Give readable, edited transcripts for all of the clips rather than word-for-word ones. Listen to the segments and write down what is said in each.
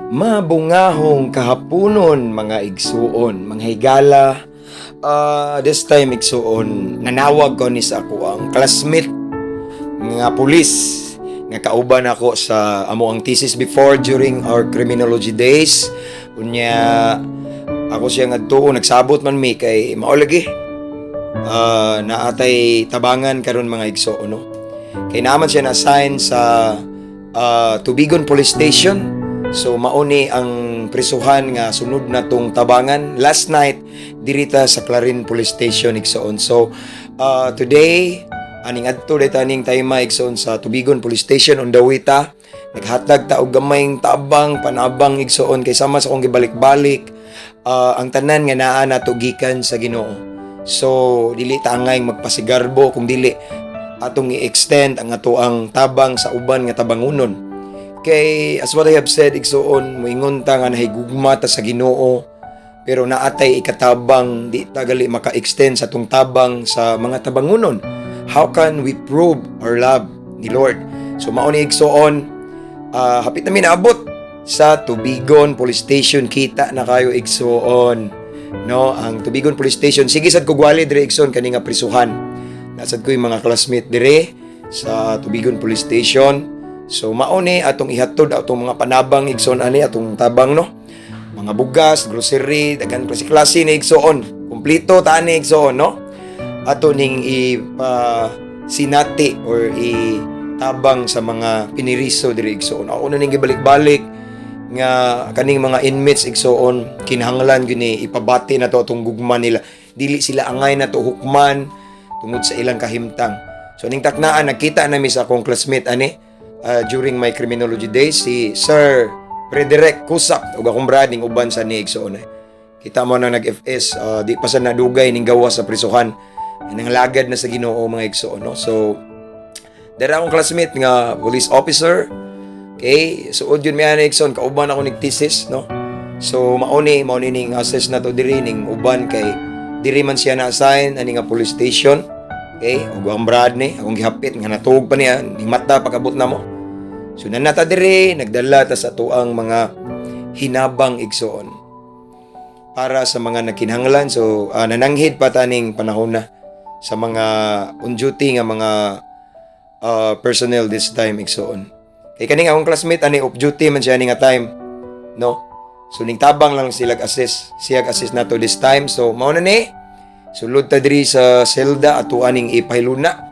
Mabungahong kahaponon, mga igsuon, mga higala. This time, igsuon, nanawag ko ni sa ako ang classmate nga pulis nga kauban ako sa amo ang thesis before during our criminology days. Unya ako siya ngadtuo, nagsabot man mi kay mao lagi naatay tabangan karon, mga igsuon, no? Kay naman siya na-assign sa Tubigon Police Station. So mauni ang prisuhan nga sunod na tong tabangan. Last night dirita sa Clarin Police Station, igsoon. So today aning adto day taning tayma, igsoon, sa Tubigon Police Station. On the way ta, naghatag ta og gamayng tabang panabang, igsoon, kay sama sa akong gibalik-balik, ang tanan nga naa nato gikan sa Ginoo. So dili ta angay magpasigarbo kung dili atong i-extend ang ato ang tabang sa uban nga tabangunon. Kay as what I have said, igsuon, moingon ta nga nahigugma ta sa Ginoo, pero naatay ikatabang, di ta gali maka-extend sa atong tabang sa mga tabangunon. How can we prove our love ni Lord? So mao ni, igsuon, hapit na mi naabot sa Tubigon Police Station. Kita na kayo, igsuon, no? Ang Tubigon Police Station, sige sad ko gwali dire, igsuon, kani nga prisuhan. Nasad ko yung mga classmate dire sa Tubigon Police Station. So mao ni atong ihatod atong mga panabang, igsoon, ani atong tabang, no? Mga bugas, grocery, daghan klase-klase ni, igsoon. Kumpleto ta ani, igsoon, no? Ato ning ipa sinati or itabang sa mga piniriso diri, igsoon. Ako na ning gibalik-balik nga kaning mga inmates, igsoon, kinahanglan gyud ni ipabati na to atong gugma nila. Dili sila angay na to hukman tungod sa ilang kahimtang. So ning taknaan nagkita na mi sa akong classmate ani during my criminology days, si Sir Frederick Kusap ug akong brad ning uban sa ni, igsoon eh. Kita mo na nag-FS, di pa sa nadugay ning gawas sa prisuhan. Nanglagad na sa Ginoo, mga igsoon, no? So dara akong classmate nga police officer. Okay, suod yun mi ani, igsoon, kauban ako nig thesis, no? So mauni mauni ning assess na to diri ning uban kay diri man siya na-assign ani nga police station. Okay, ug ang brad ni akong gihapit nga natuog pa niya ning mata pag-abot namo. So nanata diri, nagdala ta sa tuang mga hinabang, igsoon, para sa mga nagkinahanglan. So nananghid pa taning panahon na sa mga on duty nga mga personnel this time, igsoon. Kay kaning akong classmate ani off duty man siya ani nga time, no? So ning tabang lang sila assist, siya assist nato this time. So mao na ni. Sulod ta diri sa selda, ato aning ipahiluna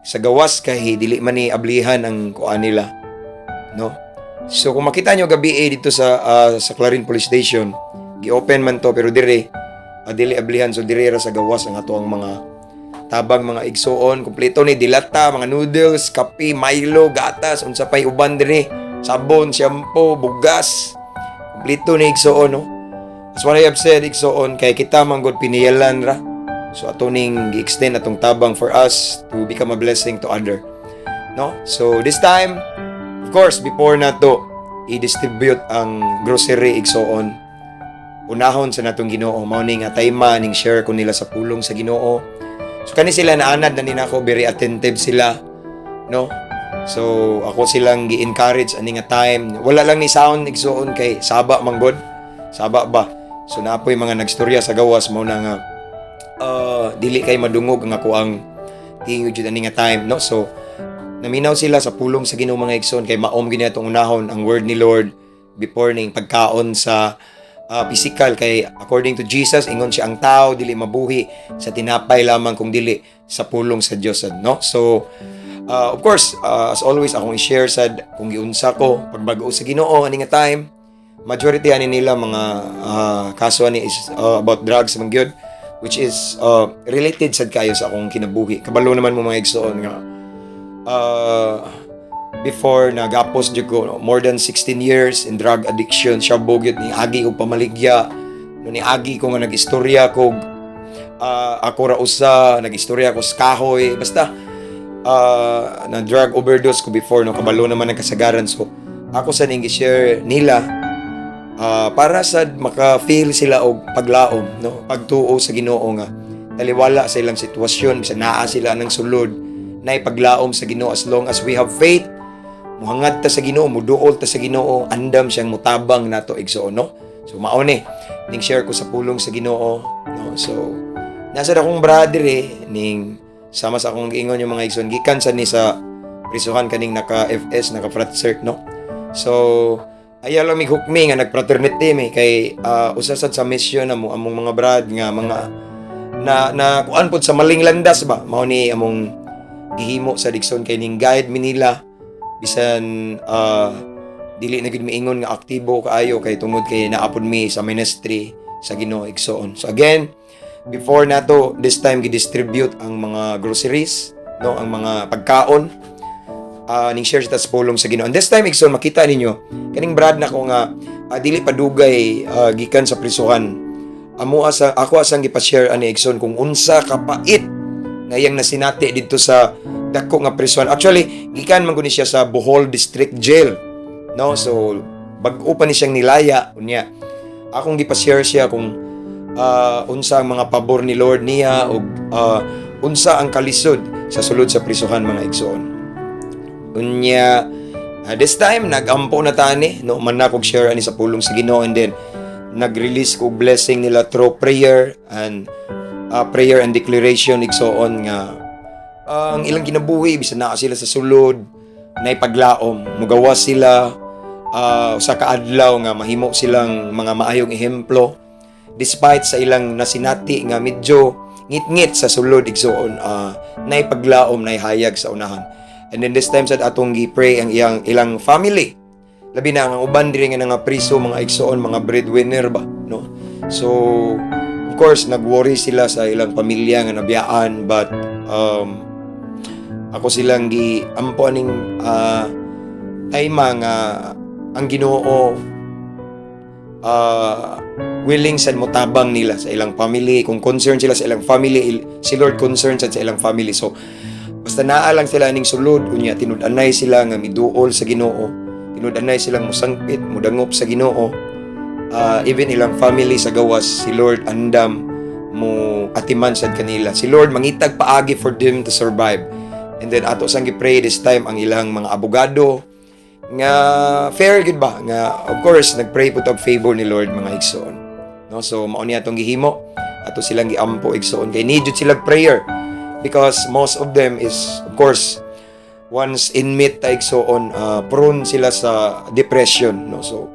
sa gawas kay dili man ni ablihan ang kuan nila, no? So kung makita nyo gabi eh, dito sa Clarin Police Station, gi-open man to pero dire dili ablihan, so dire ra sa gawas ang ato ang mga tabang, mga igsuon. Kompleto ni, dilata, mga noodles, kape, Milo, gatas, unsa pay uban dire, sabon, shampoo, bugas, kompleto ni, igsuon, no? As what I have said, igsuon, kay kita man gud piniyalan ra. So ato ning gi-extend atong tabang for us to become a blessing to other, no? So this time, of course, before nato i-distribute ang grocery, igsuon, unahon sa natong Ginoo. Mao ni nga tayma ning share ko nila sa pulong sa Ginoo. So kani sila naanad na ni nako, very attentive sila, no? So ako silang gi-encourage ani nga time. Wala lang ni sound, igsuon, kay saba man gud. Saba ba? So naapoy mga nagstorya sa gawas, mao na nga dili kay madungog ang ako ang tingog jud ani nga time, no? So naminaw sila sa pulong sa Ginoo, mga igsoon, kay maom gini atong unahon ang word ni Lord before ning pagkaon sa physical, kay according to Jesus, ingon siya, ang tao dili mabuhi sa tinapay lamang kung dili sa pulong sa Dios, no? So of course, as always, akong i-share sad kung giunsa ko pagbag-o sa Ginoo ani nga time. Majority ani nila mga kaso ani is about drugs man gyud, which is related sad kayo sa akong kinabuhi. Kabalo naman mo, mga igsoon, nga before nagapos jud ko, no, more than 16 years in drug addiction, shabu gyud ni agi ko pamaligya, no? Ni agi ko nga nag-istorya ko, ako ra usa nag-istorya ko sa kahoy, basta na drug overdose ko before, no? Kabalo naman ang kasagaran. So ako sa ning share nila para sad maka-feel sila og paglaom, no, pagtuo sa Ginoo nga taliwala sa ilang sitwasyon, bisan naa sila ng sulod, na paglaom sa Ginoo. As long as we have faith, Muhangad ta sa Ginoo, muduol ta sa Ginoo, andam siyang mutabang nato, igsoon, no? So mao ni ning share ko sa pulong sa Ginoo, no? So nasa akong brother eh ning sama sa akong giingon yung mga igsoon, gikan sa ni sa prisuhan kaning naka FS, naka frat cert, no? So ayaw lang mig hukmi nga nagfraternity mi kay usa sad sa mission na mo among mga brad nga mga na na kuan pod sa maling landas ba, mao ni among gihimo sa igsoon kay ning guide mi nila bisan dili na gid miingon nga aktibo kaayo kay tungod kay naapod mi sa ministry sa Ginoo, igsoon. So again, before nato this time gi-distribute ang mga groceries, no, ang mga pagkaon, ning share sa pulong sa Ginoo. And this time, igsoon, makita ninyo kaning brad na ko nga dili padugay gikan sa prisuhan. Amo asa ako asang gipa-share ani, igsoon, kung unsa kapait nga iyang nasinati didto sa dako nga prisuhan. Actually, gikan man gud ni siya sa Bohol District Jail. No? So bag-o pa ni siyang nilaya unya. Akong gipa-share siya kung unsa ang mga pabor ni Lord niya ug unsa ang kalisod sa sulod sa prisuhan, mga igsoon. Unya this time nagampo na tani, no, man na kog share ani sa pulong sa Ginoo and then nag-release ko blessing nila through prayer and prayer and declaration, igsoon, nga ang ilang kinabuhi bisan naa sila sa sulod nay paglaom, mugawas sila sa kaadlaw nga mahimo silang mga maayong ehemplo despite sa ilang nasinati nga medyo ngit-ngit sa sulod, igsoon, nay paglaom, nay hayag sa unahan. And then this time sad atong gi-pray ang iyang ilang family, labi na ang uban diri nga nga priso, mga igsoon, mga breadwinner ba, no? So of course nag-worry sila sa ilang pamilya nga nabiyaan, but ako silang gi ampo aning time nga ang Ginoo willing sad motabang nila sa ilang family. Kung concerned sila sa ilang family, si Lord concerned sad sa ilang family. So basta naa lang sila ning sulod unya tinud-anay sila nga miduol sa Ginoo, tinud-anay silang musangpit, mudangop sa Ginoo, even ilang family sa gawas, si Lord andam mo atiman sad kanila. Si Lord mangitag paagi for them to survive. And then ato sang gi-pray this time ang ilang mga abogado nga fair gid ba, nga of course nagpray po og favor ni Lord, mga igsoon, no? So mao ni atong gihimo, ato silang giampo, igsoon, kay need jud sila prayer because most of them is, of course, once inmate ta, igsoon, prone sila sa depression, no? So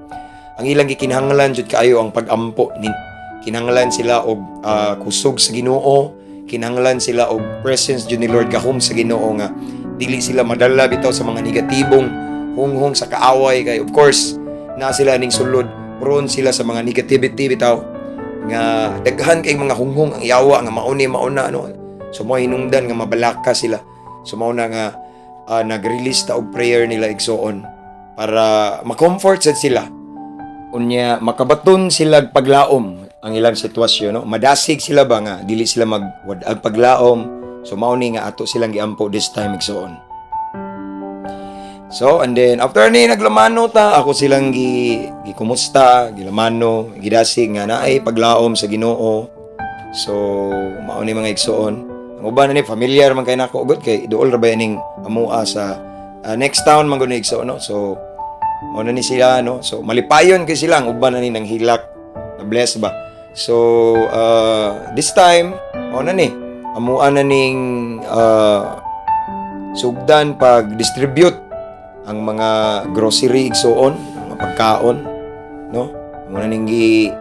ang ilang gikinahanglan jud kaayo ang pagampo. Kinahanglan sila og kusog sa Ginoo, kinahanglan sila og presence jud ni Lord, gahom sa Ginoo, nga dili sila madala bitaw sa mga negatibong hunghong sa kaaway kay of course na sila ning sulod, prone sila sa mga negativity bitaw nga daghan kay mga hunghong ang yawa nga mauni mauna, no? So mo hinungdan nga mabalaka sila. So mao na nga nag-release ta og prayer nila, igsoon, para ma-comfort sad sila unya makabaton sila paglaom ang ilang sitwasyon, no? Madasig sila ba nga dili sila magwad-ag paglaom. So mao ni nga ato silang giampo this time, igsoon. So and then after ni naglamano ta, ako silang gi gikumusta, gilamano, gidasig nga naay paglaom sa Ginoo. So mao ni, mga igsoon. Ang uban ni familiar man kay nako gud kay duol ra ba ning amua sa next town man gud ni, igsoon, no? So mao na ni sila, no? So malipayon kay sila. Ang uban na ni nang hilak na bless ba. So this time mao na ni amua na ning sugdan pag distribute ang mga grocery, igsoon, mga pagkaon, no? Mao na ning gi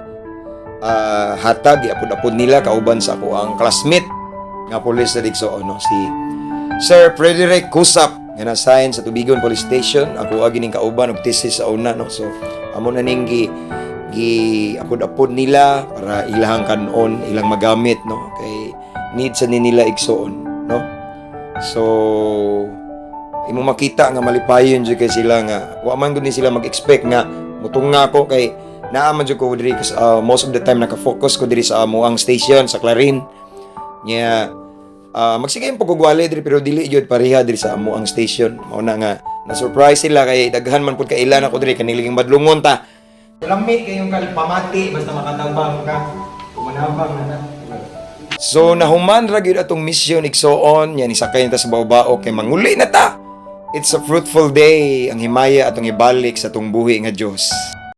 hatag, giapod-apod nila kauban sa ako ang classmate nga pulis na, igsoon, no? Si Sir Frederick Kusap nga na-assign sa Tubigon Police Station. Ako agi ning kauban og thesis sa una, no? So amo na ning gi gi apod-apod nila para ilahang kanon, ilang magamit, no? Kay need sa ni nila, igsoon, no? So imo makita nga malipayon jud kay sila nga wa man gud ni sila mag-expect nga mutunga ko kay naa man jud ko diri kasi most of the time naka-focus ko diri sa amo ang station sa Clarin. Nya magsige yung pagugwali diri pero dili jud pareha diri sa amo ang station. Mao na nga na surprise sila kay daghan man pud kailan ako diri kaniliging madlungon ta. Lamit kayong kalpamati basta makatabang ka. Kumanabang na na. So nahuman ra gyud atong mission, igsoon, yan isakay ta sa bao kay manguli na ta. It's a fruitful day, ang himaya atong ibalik sa atong buhi nga Dios.